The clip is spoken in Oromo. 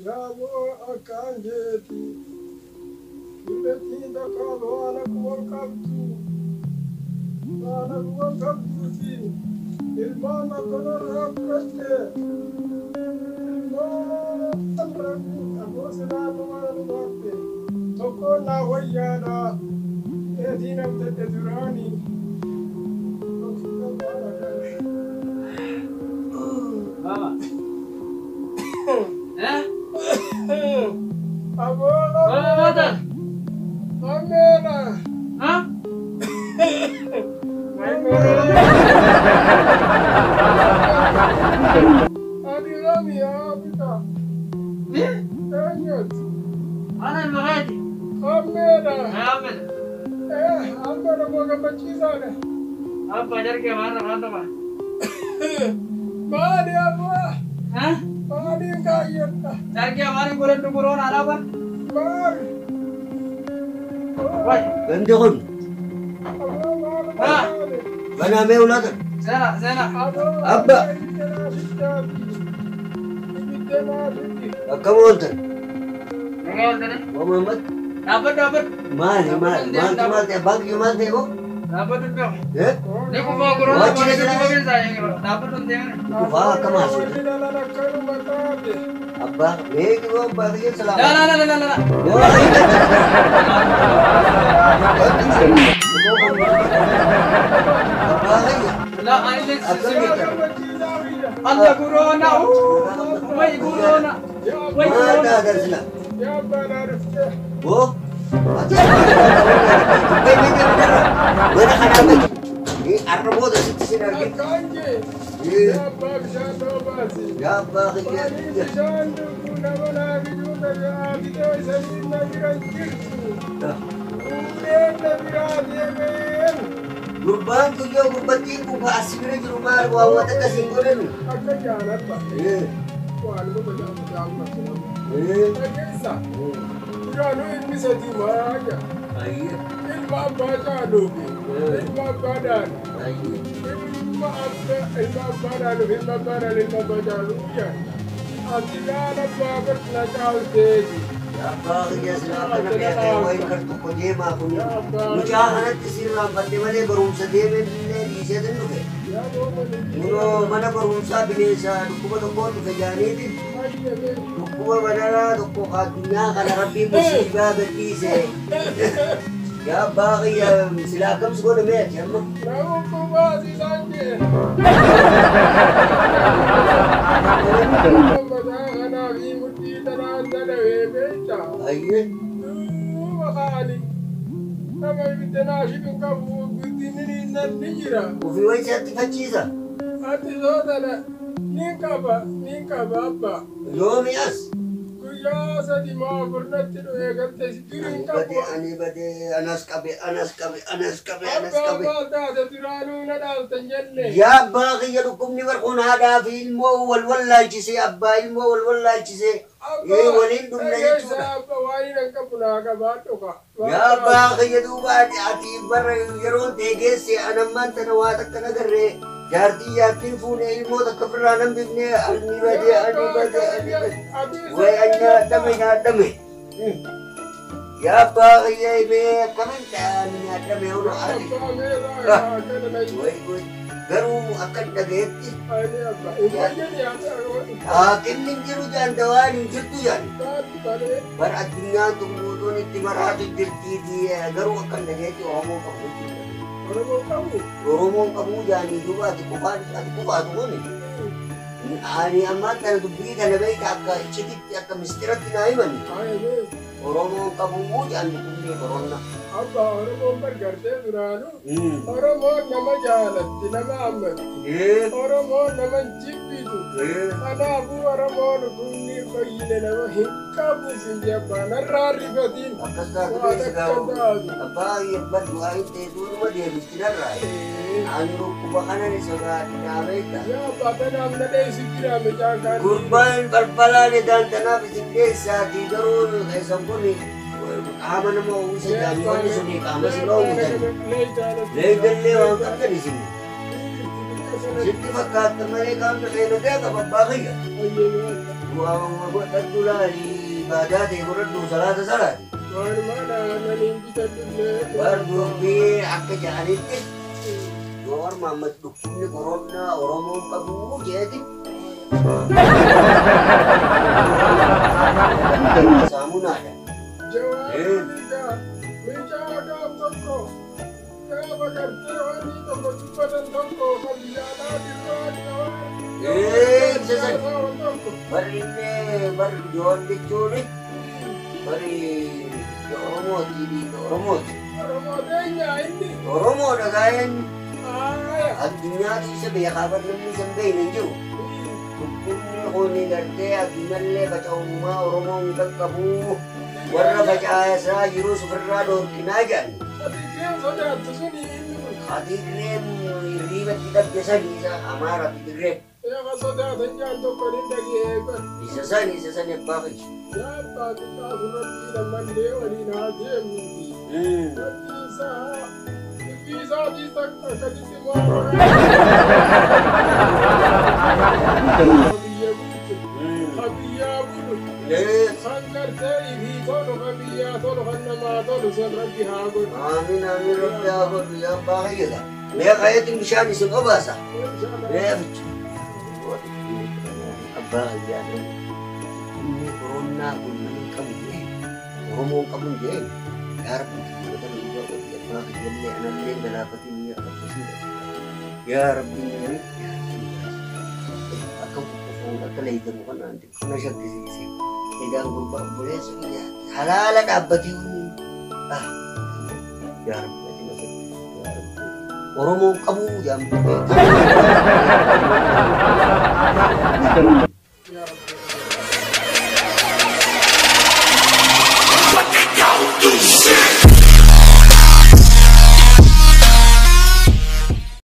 Yaaboo akkaan jeeti. Dubartiin takka waan akkuma qabdu. Waan akkuma qabduuti. Ilmaan akkanarraa fudhatte. Ilmaan rabbi aboo silaa waan baafte. Tokko naa wayyaadha. Eetiin abdadde duraanii. Baba. Eh? Aboo Baba maatan. Ameera. Ha? Ani rami Afrika. Eh? Eenyuti? Ana ilma keeti. Ameera. Ahmed. Amma nama gammachiisaadha. Abba jarkee maarra maal qaba? Maali abbaa? Ha? Maaliin kaayyadha? Jarkee maaliin godhadhu koroona alaaba? Maali? Wai. Gandi kun Aboo maal Ah. maali? banamee ulaatan. Seena seena. Aboo Abba. ibidda naa fiddaati. Ibidda naa fiddi. Akkam ooltan? Nagaa ooltani. Waa Muhammad? Dhaabbadhu dhaabbadhu. Maali maali maaltu maal ta'e abbaan kiyya maal ta'e hoo? Dhaabbadhu hin beeku. Eh? Ni kufaa koroona Waa jira jira. Dhaabbadhu hin deemne. Kufaa akkam haasofte? Wanni dhalan akkanuma taate. Abbaa mee dhiboo abbaa kiyya La salaama. la la la la la. Abbaa kiyya. La ani Akkam si Yaa jirta? gammachiisaa biyya. Alla corona. Wai corona. Wai Maal corona. taatan sila? Yaa abbaa naa dhuftee. Boo? Ati abbaa kiyya mana kanaa bade. Arra booda sitti sin arge. Akkaan jee. Yaa abbaa bishaan noo baasi. Yaa abbaa kiyya. Ani bishaan dhuguu nama naa fiduu dhagaa fidee isanii na bira hin jirtu. Uleen na biraa deemeen. Gurbaan kiyyoo gurbattiin kun ka as bira jiru maal waa waan akkas hin godhanu. Akka jaaladha. Waan gosa jaalladha. Dhageessa. Duraanuu ilmi sadii maaja. Ilma abbaa caaluufi. Ilma abbaa daanu. Ilma abbaa ilma abbaa daanuuf ilma abbaa daanu ilma abbaa caaluu jedha. Ati laala abbaa barna caalteeti. Abbaa kiyya silaa akkana beekee wayi kar tokko deemaa kun mucaa kanatti sirraanfadhe malee barumsa deemee illee dhiiseetin dhufe. Yaa booma Kunoo mana barumsaa bineensa dhukkuba tokkoon dhufe jaaniiti. Hayyame. Dhukkuba badaraa tokko ka addunyaa kana rabbiin musiibaa gadhiise. Yaa abbaa kiyya silaa akkamsi godhame ati amma? Nama kubaas isaan jee. Mataa kanaa fi mudhii tanaan dadhabee beekta. Ayyee. Duuba kaani. Nama ibidda naa shitu qabu guddinni ni jira. Ofii wayi si'atti fachiisa. Ati soo tana nin qaba nin qaba abbaa. Yoomi as. Guyyaa sadi moo afur natti dhufe galtee si duri hin Ani qabu. badee ani badee anas qabe anas qabe anas qabe anas Abbaa qabe. maal taate duraanuu na dhaaltan jenne. Yaa abbaa kiyya dhukkubni barkuun haadhaa fi ilmoo wal wallaalchisee abbaa ilmoo wal wallaalchisee ee waliin dhumna Dhageessa jechuudha. abbaa waan hin qabu naa qabaadhu ka. Yaa abbaa kiyya duuba ati ati barra yeroon ta'e geesse anammaan tana waa takka nagarree jaartii jaartiin fuunee ilmoo takka ofirraa nan bifnee ani badee ani badee ani badee. Way an nyaadhame nyaadhame. Yaa abbaa kiyya mee akkamiin ta'e ani nyaadhame hono ani. Way way garuu akkan dhagayetti haakimni hin jiru jaan dawaan hin jirtu jaan. Bar addunyaan tun guutuun itti maraatu jirtiiti garuu akkan dhagayetti Oromoo qabu jechuudha. Oromoon qabuu jaanii duuba ati qofaan ati qofaatu kuni. Ani ammaan tana dubbii kana beekta akka iccititti akka mistiratti naa himani. Oromoon qabuu jaan dhukkubni korona. Abbaa Oromoon gargaartee duraanuu Oromoon nama jaalatti nama ammatti Oromoon nama hin jibbitu kanaafuu Oromoon humni fayyine nama hin qabu sin jabaa narraa rifatiin Akkas taatu waan keessa akka gaa'u. taatu. Abbaa abbaan du'aa hin ta'e deebisti narraa. Ani dhukkuba kanan sodaadhaa beekta. Yaa abbaa tanaaf na dheessi jira mucaan kaan. Gurbaan balbalaan edaan tanaaf isin dheessaatii garuu keessan kun qaama nama uwwisa jaanii wanni suni qaama sin oowwitan. Leeydallee waan qabdan isin. Sitti fakkaata malee qaamni kee nagaa qaba abbaa kiyya. Du'aa godhadhu laali baadaa ta'e godhadhu salaata salaati. Bar dubbii akka jedhanitti Joowar Mahammad dhukkubni koronaa Oromoon qabu jeeti. Saamunaadha. Barri illee barri Joowar jechuun barri Oromooti Oromooti. Oromoodha gaa'een addunyaatu isa beekaa bar namni isa hin beekne hin jiru. Dhukkubni kun gartee addunyaallee faca'ummaa Oromoo hin qaqqabu warra facaasaa jirus ofirraa dhoorkinaa jedhan. Atigreen hirriibatti dhabde sani isa Amaara Tigreen. Isa sani abbaa kiyya. Amiin amiin rabbi haa godhu yaa abbaa kiyya. Mee kayeetiin bishaan isin obaasa. Mee aficha. Abbaa kiyyaa inni koronaa kun nama hin qabu jee Oromoon qabu jee yaa rabbi kiyya dhugaa godhi abbaa kiyyallee anallee galaafatiin yaa rabbi akka kufuun akka leeydamu kanaan kana shakkisiise. Egaan gurbaa obboleessa kiyya halaala dhaabbatee yaa rabbi ati na yaa rabbi Oromoon qabu jedhamu.